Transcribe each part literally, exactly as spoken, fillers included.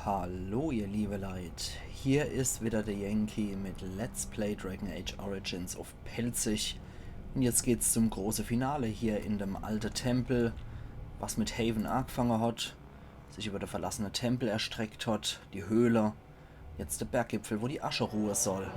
Hallo ihr liebe Leit, hier is wieder de Yankee mit Let's Play Dragon Age Origins uff Pälzisch. Und jetzt geht's zum große Finale hier in dem alte Tempel, was mit Haven agefange hat, sich über de verlassene Tempel erstreckt hat, die Höhle, jetzt de Berggipfel, wo die Asche ruhe soll.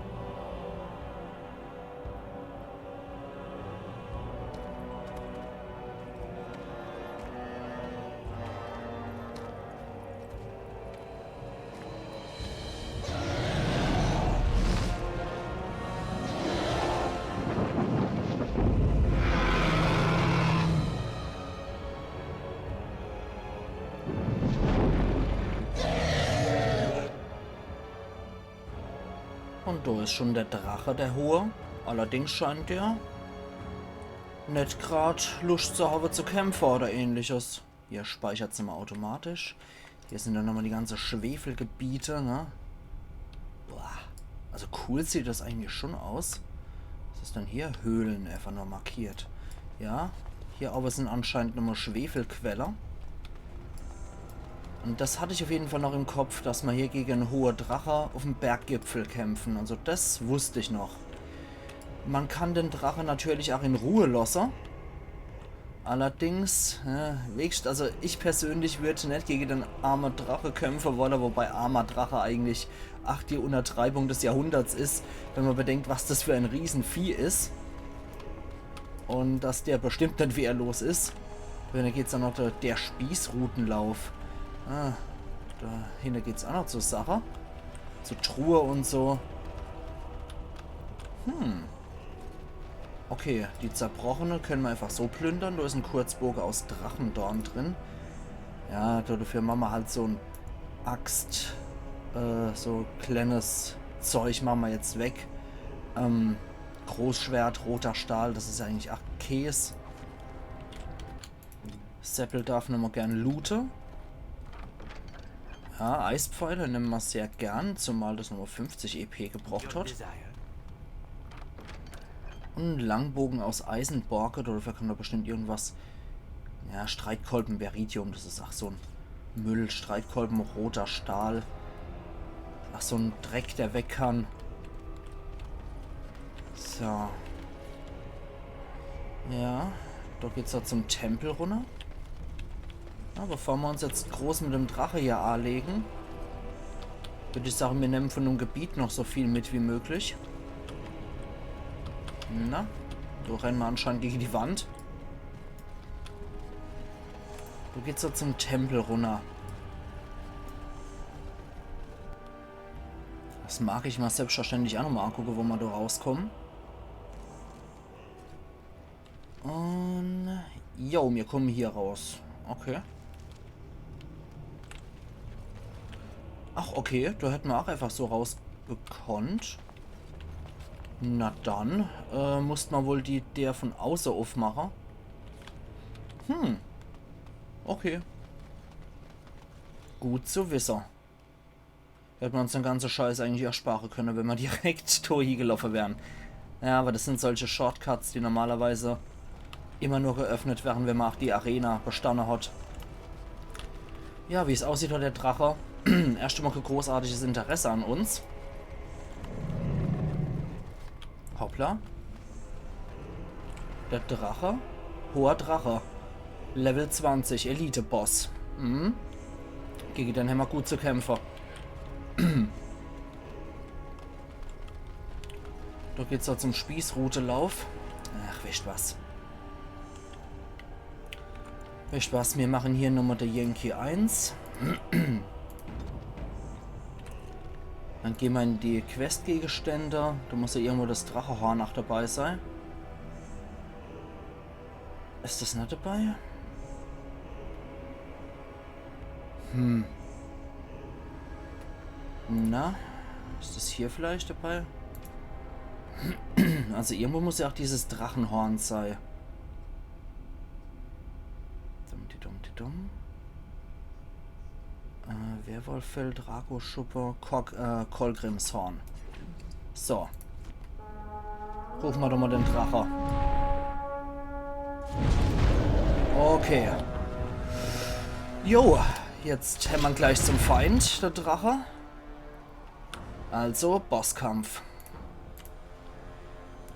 Und do is schon der Drache, der hohe. Allerdings scheint der net grad Luscht zu habe zu kämpfe oder ähnliches. Hier speichert's immer automatisch. Hier sind dann nochmal die ganze Schwefelgebiete, ne? Boah. Also cool sieht das eigentlich schon aus. Was is dann hier? Höhlen einfach nur markiert. Ja, hier aber sind anscheinend nochmal Schwefelquelle. Und das hatte ich auf jeden Fall noch im Kopf, dass ma hier gegen en hohe Drache uff'm Berggipfel kämpfen. Also das wusst ich noch. Man kann den Drache natürlich auch in Ruhe losse. Allerdings, äh, weescht, also ich persönlich würd net gegen den arme Drache kämpfe wolle, wobei armer Drache eigentlich ach die Untertreibung des Jahrhunderts is, wenn man bedenkt, was das für ein Riesenvieh is. Und dass der bestimmt net wehrlos is. Wenn, do geht's dann noch der, der Spießrutenlauf. Ah, dahinter geht's auch noch zur Sache. Zur Truhe und so. Hm. Okay, die Zerbrochene können wir einfach so plündern. Da ist ein Kurzboge aus Drachendorn drin. Ja, dafür machen wir halt so ein Axt, äh, so kleines Zeug machen wir jetzt weg. Ähm, Großschwert, roter Stahl, das ist ja eigentlich auch Käse. Seppel darf nochmal gern loote. Ja, Eispfeile nehmen wir sehr gern, zumal das nochmal fünfzig E P gebracht hat. Und ein Langbogen aus Eisenborke, dafür kann da bestimmt irgendwas. Ja, Streitkolben, Veridium, das ist auch so ein Müll. Streitkolben, roter Stahl. Ach, so ein Dreck, der weg kann. So. Ja, da geht's ja zum Tempel runter. Ja, bevor wir uns jetzt groß mit dem Drache hier anlegen, würde ich sagen, wir nehmen von dem Gebiet noch so viel mit wie möglich. Na, da rennen wir anscheinend gegen die Wand. Da geht's ja zum Tempel runter. Das mag ich mal selbstverständlich auch nochmal angucken, wo wir da rauskommen. Und jo, wir kommen hier raus. Okay. Ach, okay, da hätten wir auch einfach so raus gekonnt. Na dann, äh, musst man wohl die, der von außen aufmachen. Hm. Okay. Gut zu wissen. Hätte man uns den ganzen Scheiß eigentlich ersparen können, wenn wir direkt da hingelaufen wären. Ja, aber das sind solche Shortcuts, die normalerweise immer nur geöffnet werden, wenn man auch die Arena bestanden hat. Ja, wie es aussieht, hat der Drache erst einmal kein großartiges Interesse an uns. Hoppla. Der Drache. Hoher Drache. Level zwanzig, Elite-Boss. Mhm. Gegen den haben wir gut zu kämpfen. Da geht's da zum Spießrutelauf. Ach, wisst was. Wisst was, wir machen hier nochmal der Yankee eins. Dann gehen wir in die Questgegenstände. Da muss ja irgendwo das Drachehorn auch dabei sein. Ist das nicht dabei? Hm. Na, ist das hier vielleicht dabei? Also irgendwo muss ja auch dieses Drachenhorn sein. Dumm, die dumm, die dumm. Äh, Werwolffell, Dracoschuppe, Kor-, äh, Colgrimshorn. So. Rufen wir doch mal den Drache. Okay. Jo, Jetzt hämmer'n gleich zum Feind, der Drache. Also, Bosskampf.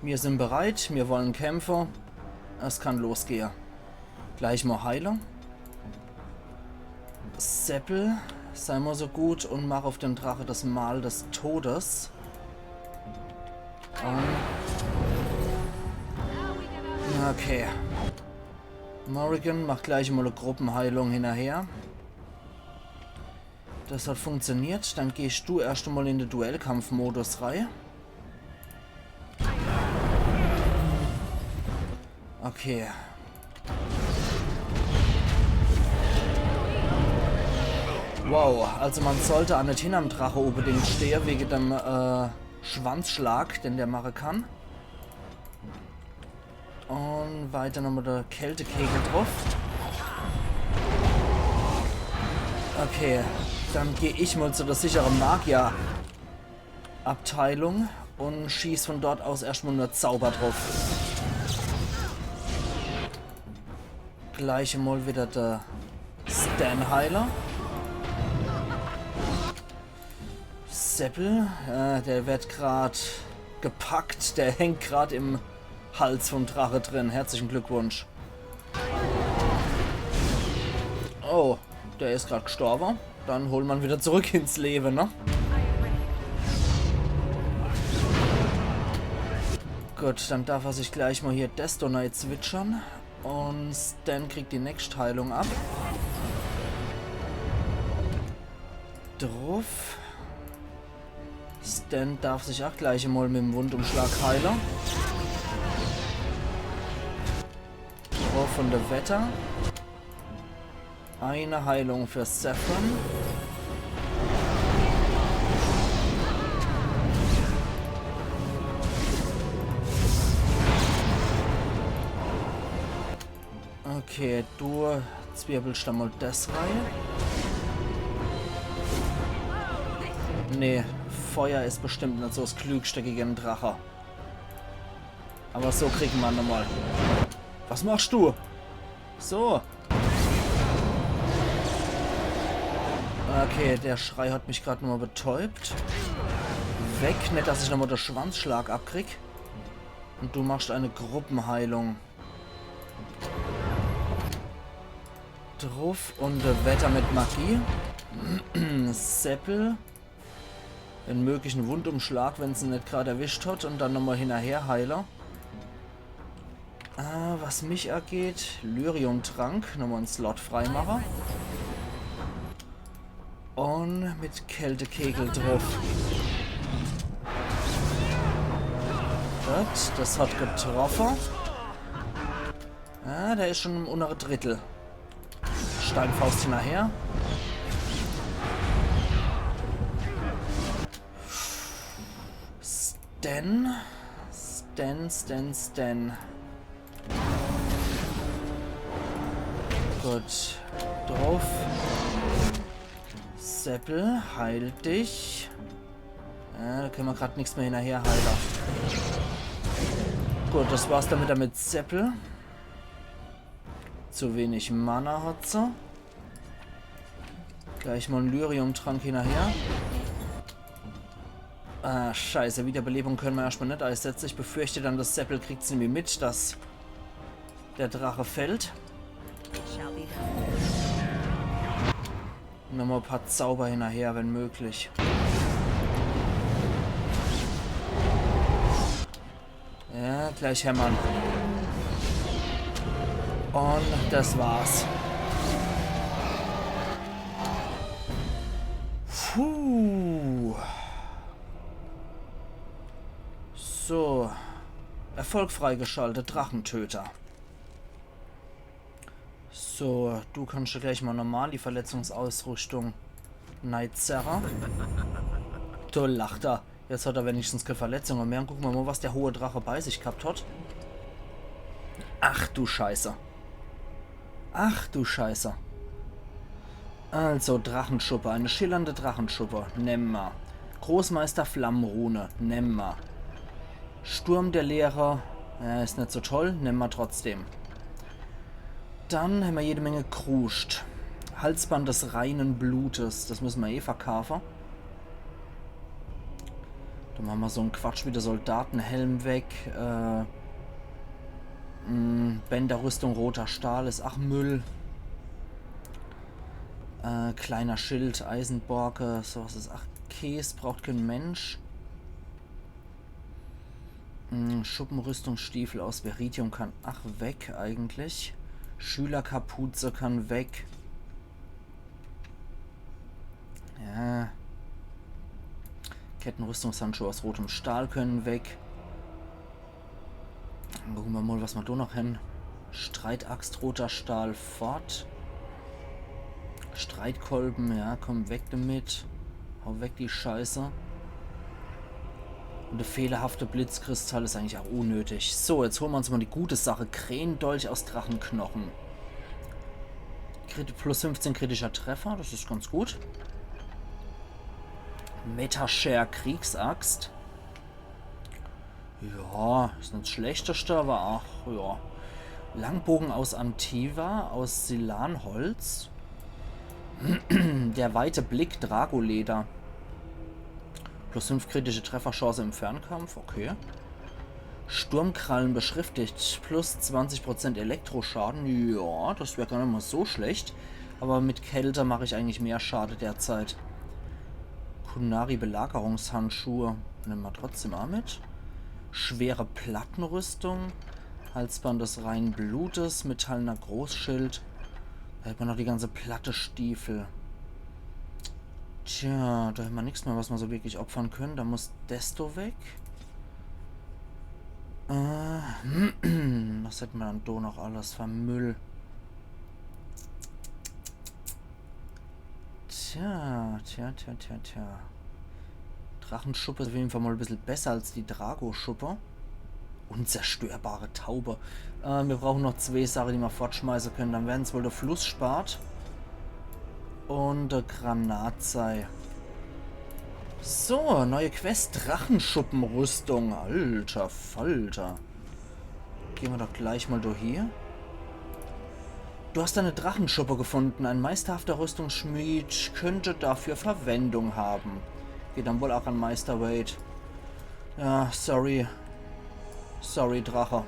Mir sin bereit, mir wolle kämpfe. Es kann losgehe. Gleich mol heile. Seppel, sei mol so gut un mach uff den Drache das Mal des Todes. Un okay. Morrigan, mach gleich mol e Gruppeheilung hinnerher. Das hat funktioniert. Dann gehscht du erscht mol in de Duellkampfmodus rei. Okay. Wow, also mer sollt a net hinnerm Drache unbedingt stehe, wege dem, äh, Schwanzschlag, den der mache kann. Un weiter nochmol de Kältekegel druff. Okay, dann geh ich mol zu der sichere Magierabteilung un schieß von dort aus erscht mol nur Zauber druff. Gleich mol wieder de Sten heile. Seppel, äh, der werd grad gepackt, der hängt grad im Hals vom Drache drin. Herzlichen Glückwunsch. Oh, der is grad gestorbe. Dann hole mer'n wieder zurück ins Lewe, ne? Gut, dann darf er sich gleich mol hier Desto Knight zwitschern. Un Sten kriegt die nächst Heilung ab. Druff. Sten darf sich ach gleich mol mit'm Wundumschlag heile. Druff un de Wetter. Eine Heilung für Zevran. Okay, du zwirbelscht da mol des rei. Nee, Feuer is bestimmt net so s Klügste gege en Drache. Awwer so kriege mer'n nochmol. Was machscht du? So. Okay, der Schrei hat mich grad nochmol betäubt. Weg, net dass ich nochmol de Schwanzschlag abkrieg. Un du machscht eine Gruppeheilung. Druff un, äh, weiter mit Magie. Seppel. En möglichen Wundumschlag, wenn's en net grad erwischt hat, un dann nochmol hinnerher heile. Äh, was mich ageht, Lyrium-Trank, nochmol en Slot freimache. Un mit Kältekegel druff. Gut, des hat getroffe. Ah, der is schun im unnere Drittel. Steinfaust hinnerher. Sten. Sten, Sten, Sten. Gut. Druff. Seppel, heil dich. Ja, do kenne mer grad nix mehr hinnerher heile. Gut, des war's dann widder mit Seppel. Zu wenig Mana hat se. Gleich mol en Lyrium-Trank hinnerher. Ah, scheiße, Wiederbelebung kenne mer erscht mol net eisetze. Ich befürcht dann, des Seppel kriegt's nimmi mit, dass der Drache fällt. Nochmol e paar Zauber hinnerher, wenn möglich. Ja, gleich hämmer'n. Un des war's. Puh. So. Erfolg freigeschaltet, Drachentöter. So, du kannscht jo gleich mol normal die Verletzungsausrüschtung neizerre. Do lacht er. Jetzt hat er wenigstens kee Verletzunge mehr. Un gucke mer mol, was der hohe Drache bei sich gehabt hat. Ach du Scheiße. Ach du Scheiße. Also, Drachenschuppe, eine schillernde Drachenschuppe. Nemme mer. Großmeister Flammenrune. Nemme mer. Sturm der Lehrer. Ja, is net so toll. Nemme mer trotzdem. Dann hämmer jede Menge Kruscht. Halsband des reinen Blutes. Das müsse mer eh verkaafe. Dann mache mer so en Quatsch wie de Soldatenhelm weg. Äh, mh, Bänderrüstung, roter Stahl is ach Müll. Äh, kleiner Schild, Eisenborke, sowas is ach Käs, braucht kein Mensch. Hm, Schuppenrüstung, Stiefel aus Viridium kann ach weg eigentlich. Schülerkapuze kann weg. Ja. Kettenrüstungshandschuhe aus rotem Stahl können weg. Dann gucke mer mol, was mer do noch hen. Streitaxt, roter Stahl, fort. Streitkolben, ja, komm weg damit. Hau weg die Scheiße. Und der fehlerhafte Blitzkristall is eigentlich ach unnötig. So, jetzt hole mer uns mol die gute Sache. Krähendolch aus Drachenknochen. Krit-, plus fünfzehn kritischer Treffer, das is ganz gut. Metashare Kriegsaxt. Ja, is net das Schlechteste, awwer ach, ja. Langbogen aus Antiva, aus Silanholz. Der weite Blick, Dragoleder. Plus fünf kritische Trefferchance im Fernkampf, okay. Sturmkrallen beschriftigt, plus zwanzig Prozent Elektroschaden. Ja, das wär gar net mol so schlecht. Awwer mit Kälte mach ich eigentlich mehr Schade derzeit. Qunari Belagerungshandschuhe. Nemme mer trotzdem ach mit. Schwere Plattenrüstung. Halsband des reinen Blutes. Metallener Großschild. Do hätt mer noch die ganze Plattestiefel. Tja, do hätt mer nix mehr, was mer so wirklich opfern können. Do muss des do weg. Äh, was hätt mer dann do noch alles fer Müll? Tja, tja, tja, tja, tja. Drachenschuppe is auf jeden Fall mol e bissel besser als die Dragoschuppe. Unzerstörbare Taube. Äh, mir brauche noch zwee Sache, die mer fortschmeiße können. Dann wern's wohl de Flussspat und de Granat sei. So, neue Quest. Drachenschuppenrüstung. Alter Falter. Gehn mer doch gleich mol do hie. Du hast eine Drachenschuppe gefunden. Ein meisterhafter Rüstungsschmied könnte dafür Verwendung haben. Geht dann wohl ach an Meister Wade. Ja, sorry. Sorry, Drache.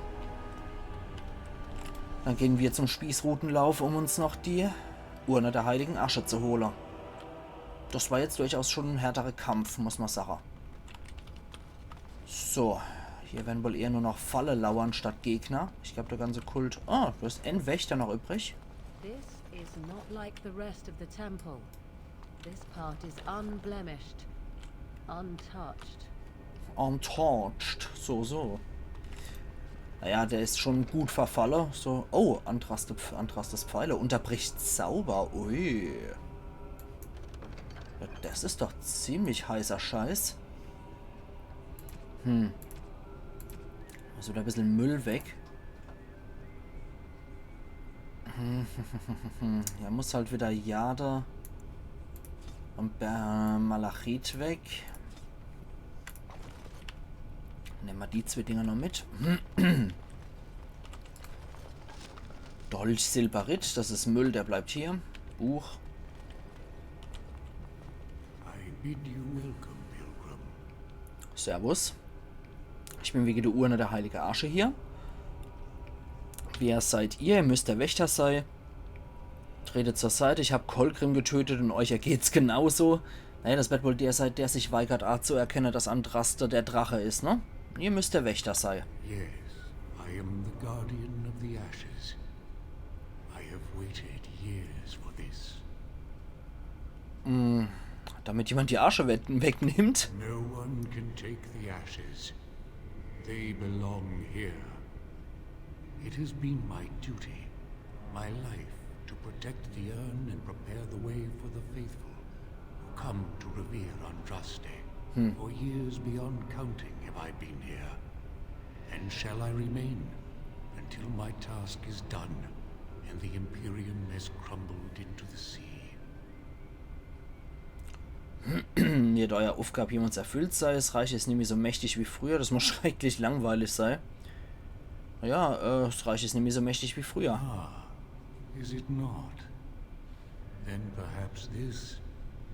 Dann gehn mer zum Spießrutenlauf, um uns noch die Urne der heiligen Asche zu hole. Das war jetzt durchaus schon en härtere Kampf, muss mer sache. So, hier wern wohl eher nur noch Falle lauern statt Gegner. Ich glaab, der ganze Kult. Ah, do is en Wächter noch übrig. This is not like the rest of the temple. This part is unblemished, untouched. Untouched, so, so. Naja, der is schon gut fer Falle. So, oh, Andraste-, Andrastes Pfeile. Unterbricht Zauber, ui. Ja, das is doch ziemlich heißer Scheiß. Hm. Also do e bissel Müll weg. Ja, muss halt wieder Jade und Ber-, Malachit weg. Nemme mer die zwee Dinger noch mit. Dolch Silberit, das is Müll, der bleibt hier. Buch. I bid you welcome, pilgrim. Servus. Ich bin wege de Urne der heilige Asche hier. Wer seid ihr? Ihr müsst der Wächter sei. Tretet zur Seite. Ich hab Colgrim getötet und euch ergeht's genauso. Naja, das werd wohl der sei, der sich weigert, anzuerkenne, dass Andraste der Drache is, ne? Ihr müsst der Wächter sei. Yes, I am the guardian of the ashes. I have waited years for this. Mm, damit jemand die Asche we-, wegnimmt. No one can take the ashes. They belong here. It has been my duty, my life, to protect the urn and prepare the way for the faithful who come to revere Andraste. Hmm. For years beyond counting have I been here. And shall I remain until my task is done and the Imperium has crumbled into the sea? Wird euer Aufgab jemals erfüllt sei? Es Reich is nimmi so mächtig wie früher. Das muss schrecklich langweilig sei. Ja, äh, es Reich is nimmi so mächtig wie früher. Ah, is it not? Then perhaps this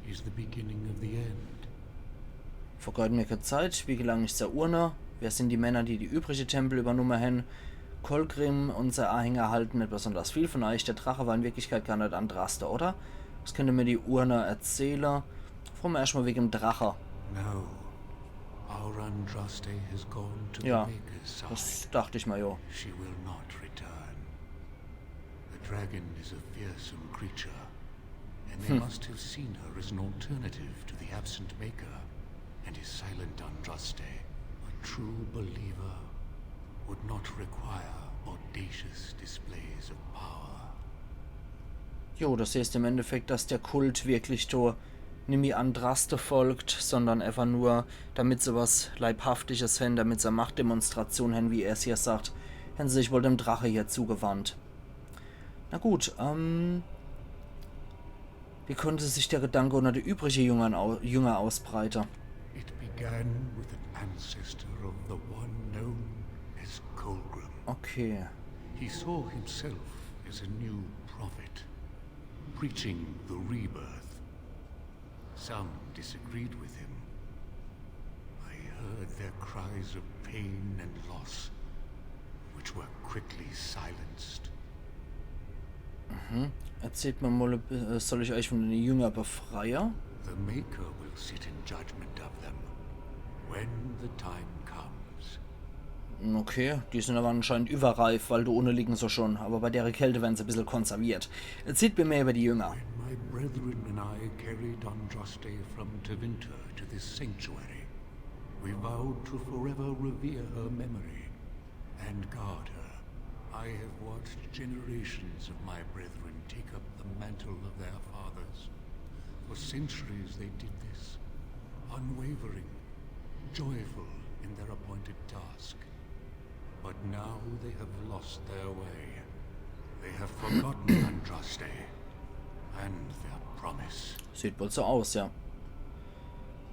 is the beginning of the end. Vergeud mir kä Zeit, wie gelang ich zur Urne? Wer sin die Männer, die die übrige Tempel übernumme hän? Colgrim un sei Ahänger halten net besonders viel von eich. Der Drache war in Wirklichkeit gar net Andraste, oder? Was könnt ihr mir die Urne erzähle? Froge mir erschtmal wegem Drache. No. Our Andraste has gone to Ja, the Maker's side. Das dacht ich mal, jo. She will not return. The dragon is a fearsome creature, and they must have seen her as an alternative to the absent Maker and his silent Andraste. A true believer would not require audacious displays of power. Jo, das heißt im Endeffekt, dass der Kult wirklich do nimmi Andraste folgt, sondern einfach nur, damit se was Leibhaftiges hän, damit se Machtdemonstration hän, wie er's hier sagt, hän se sich wohl dem Drache hier zugewandt. Na gut, ähm, wie konnte sich der Gedanke unter die übrige Jünger, au Jünger ausbreite? It began with an ancestor of the one known as Colgrim. Okay. He saw himself as a new prophet, preaching the rebirth. Some disagreed with him. I heard their cries of pain and loss, which were quickly silenced. Erzählt mir mal, äh, soll ich euch von den Jünger befreie? The Maker will sit in judgment of them when the time comes. Okay, die sin aber anscheinend überreif, weil do unne liegen se schon. Aber bei der Kälte werren se bissel konserviert. Erzählt mir mehr über die Jünger. When my brethren and I carried Andraste from Tevinter to this sanctuary, we vowed to forever revere her memory and guard her. I have watched generations of my brethren take up the mantle of their fathers. For centuries they did this, unwavering, joyful in their appointed task. But now they have lost their way. They have forgotten Andraste and their promise. Sieht wohl so aus, ja.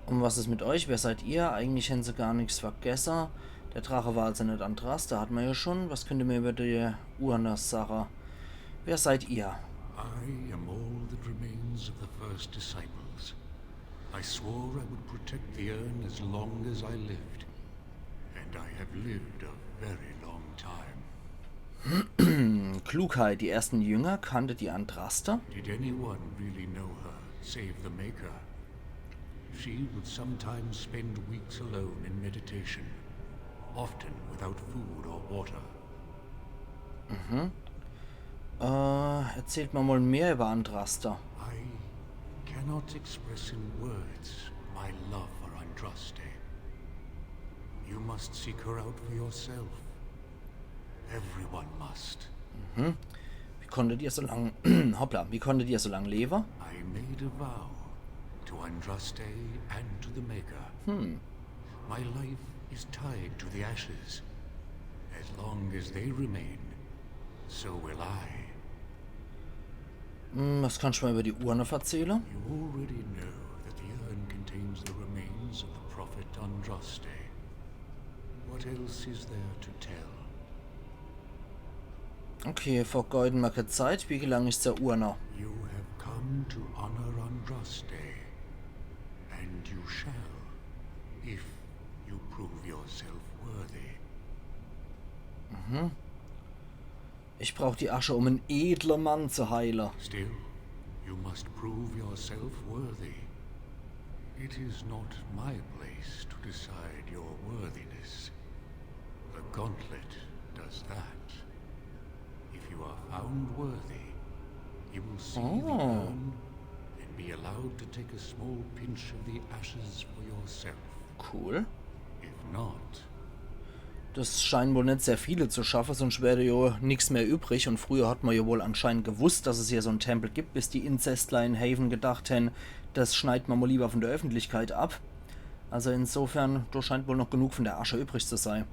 Und was is mit euch? Wer seid ihr? Eigentlich hän se gar nix vergesse. Der Drache war also net Andraste, hat ma ja schon. Was könnt ihr mir über die Urne sage? Wer seid ihr? I am all that remains of the first disciples. I swore I would protect the urn as long as I lived, and I have lived a very long time. Klugheit, die ersten Jünger kannte die Andraste. Did anyone really know her, save the Maker? She would sometimes spend weeks alone in meditation, often without food or water. Äh, erzählt mir mal mehr über Andraste. I cannot express in words my love for Andraste. You must seek her out for yourself. Everyone must. Wie konntet ihr so lang, hoppla, wie konntet ihr so lang lebe? I made a vow to Andraste and to the Maker. My life is tied to the ashes. As long as they remain, so will I. Hm, was kannst du mir über die Urne verzähle? You already know that the urn contains the remains of the prophet Andraste. What else is there to tell? Okay, vergeuden mir kä Zeit. Wie gelang ich zur Urne? You have come to honor Andraste, and you shall, if you prove yourself worthy. Ich brauch die Asche, um en edle Mann zu heile. Still, you must prove yourself worthy. It is not my place to decide your worthiness. The gauntlet does that. If you are found worthy, you will see the Oh. urn and be allowed to take a small pinch of the ashes for yourself. Cool. If not, Das scheinen wohl net sehr viele zu schaffe, sonst wär jo nix mehr übrig. Und früher hat ma jo wohl anscheinend gewusst, dass es hier so en Tempel gibt, bis die Inzestler in Haven gedacht hän, das schneid ma mal lieber von der Öffentlichkeit ab. Also insofern, da scheint wohl noch genug von der Asche übrig zu sei.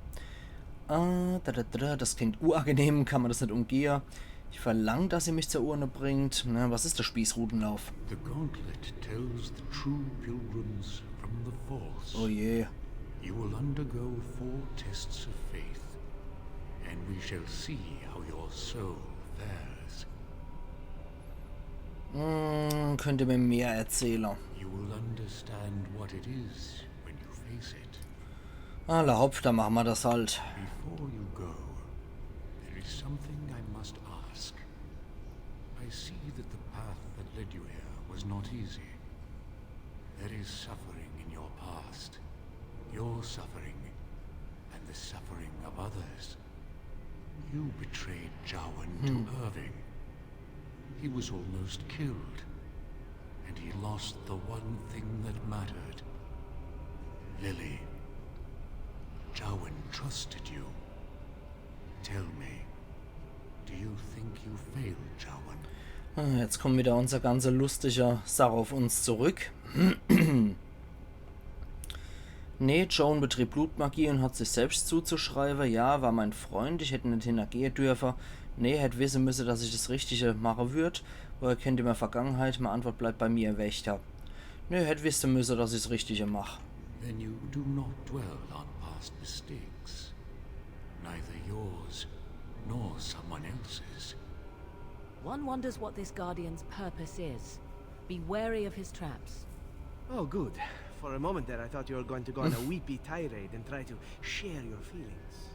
Äh, da, da, da, da, das klingt unangenehm, kann ma das net umgehe? Ich verlang, dass ihr mich zur Urne bringt. Na, was is der Spießrutenlauf? The gauntlet tells the true pilgrims from the false. Oh je. You will undergo four tests of faith, and we shall see how your soul fares. Hm, könnt ihr mir mehr erzähle? You will understand what it is when you face it. Alla hopp, dann mache mer das halt. Before you go, there is something I must ask. I see that the path that led you here was not easy. There is suffering in your past. Your suffering and the suffering of others. You betrayed Jowan to Irving. He was almost killed, and he lost the one thing that mattered. Lily, Jowan trusted you. Tell me, do you think you failed Jowan? Ah, jetzt kommt wieder unser ganze lustige Sach auf uns zurück. Nee, Jowan betrieb Blutmagie und hat sich selbst zuzuschreibe. Ja, war mein Freund, ich hätt net hinnergehe dürfe. Nee, hätt wisse müsse, dass ich das Richtige mache würd. Woher kennt ihr mei Vergangenheit? Mei Antwort bleibt bei mir, Wächter. Nee, hätt wisse müsse, dass ich's Richtige mach. Then you do not dwell on past mistakes, neither yours nor someone else's. One wonders what this Guardian's purpose is. Be wary of his traps. Oh, good. For a moment there, I thought you were going to go on a weepy tirade and try to share your feelings.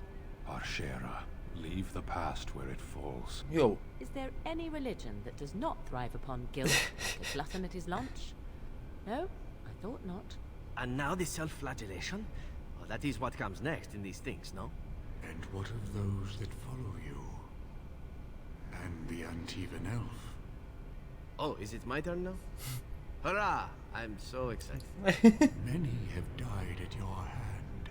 Arshera, leave the past where it falls. Jo. Is there any religion that does not thrive upon guilt, like a glutton at his lunch? No, I thought not. And now this self-flagellation? Well, that is what comes next in these things, no? And what of those that follow you? And the Antivan elf? Oh, is it my turn now? Hurrah! I'm so excited. Many have died at your hand,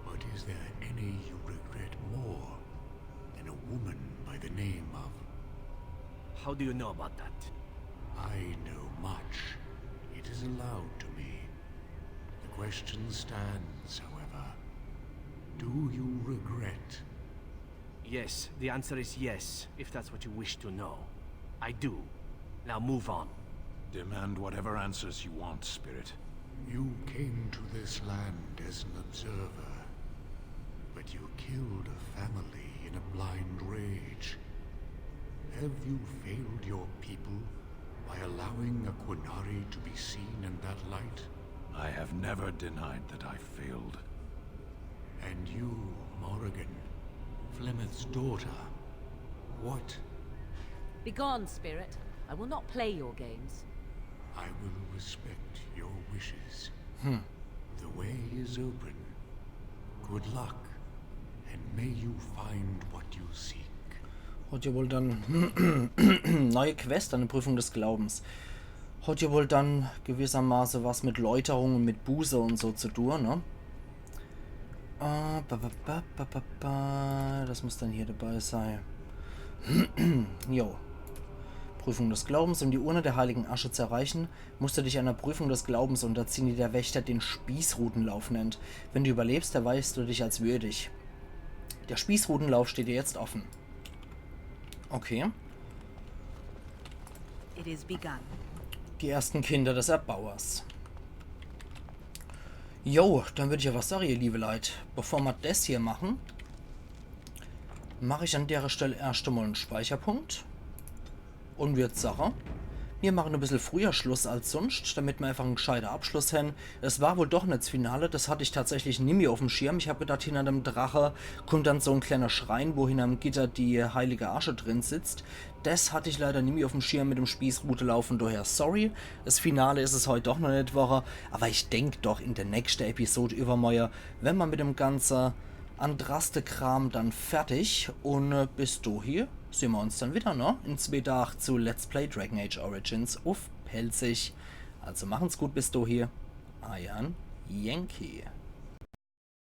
but is there any you regret more than a woman by the name of... How do you know about that? I know much. It is allowed to me. The question stands, however. Do you regret? Yes, the answer is yes, if that's what you wish to know. I do. Now move on. Demand whatever answers you want, Spirit. You came to this land as an observer, but you killed a family in a blind rage. Have you failed your people by allowing a Qunari to be seen in that light? I have never denied that I failed. And you, Morrigan, Flemeth's daughter, what? Begone, spirit. I will not play your games. I will respect your wishes. The way is open. Good luck, and may you find what you seek. Hat ja wohl dann neue Quest, eine Prüfung des Glaubens. Hat ja wohl dann gewissermaße was mit Läuterung und mit Buße und so zu tun, ne? Äh, ba, ba, ba. Das muss dann hier dabei sein. Jo. Prüfung des Glaubens. Um die Urne der heiligen Asche zu erreichen, musst du dich einer Prüfung des Glaubens unterziehen, die der Wächter den Spießrutenlauf nennt. Wenn du überlebst, erweist du dich als würdig. Der Spießrutenlauf steht dir jetzt offen. Okay. It is begun. Die ersten Kinder des Erbauers. Jo, dann würd ich ja was sagen, ihr liebe Leit. Bevor mer das hier machen, mach ich an dere Stelle erscht emol en Speicherpunkt. Und würd sagen, mir machen e bissel früher Schluss als sonst, damit mer einfach en gescheiter Abschluss hen. Es war wohl doch net 's Finale, das hatt ich tatsächlich nimmi auf'm Schirm. Ich hab gedacht, hinter dem Drache kommt dann so en kleiner Schrein, wo hinterm Gitter die heilige Asche drin sitzt. Das hatt ich leider nimmi auf'm Schirm mit dem Spießrutenlauf, von daher sorry. Das Finale is es heut doch noch net worre, aber ich denk doch in der nächste Episode übermorje, wenn mer mit dem ganze Andraste-Kram dann fertig. Und äh, bis dohi sehen mer uns dann wieder, ne? In zwei Tag zu Let's Play Dragon Age Origins uff Pälzisch. Also machen's gut bis dohi. Eiern Yankee.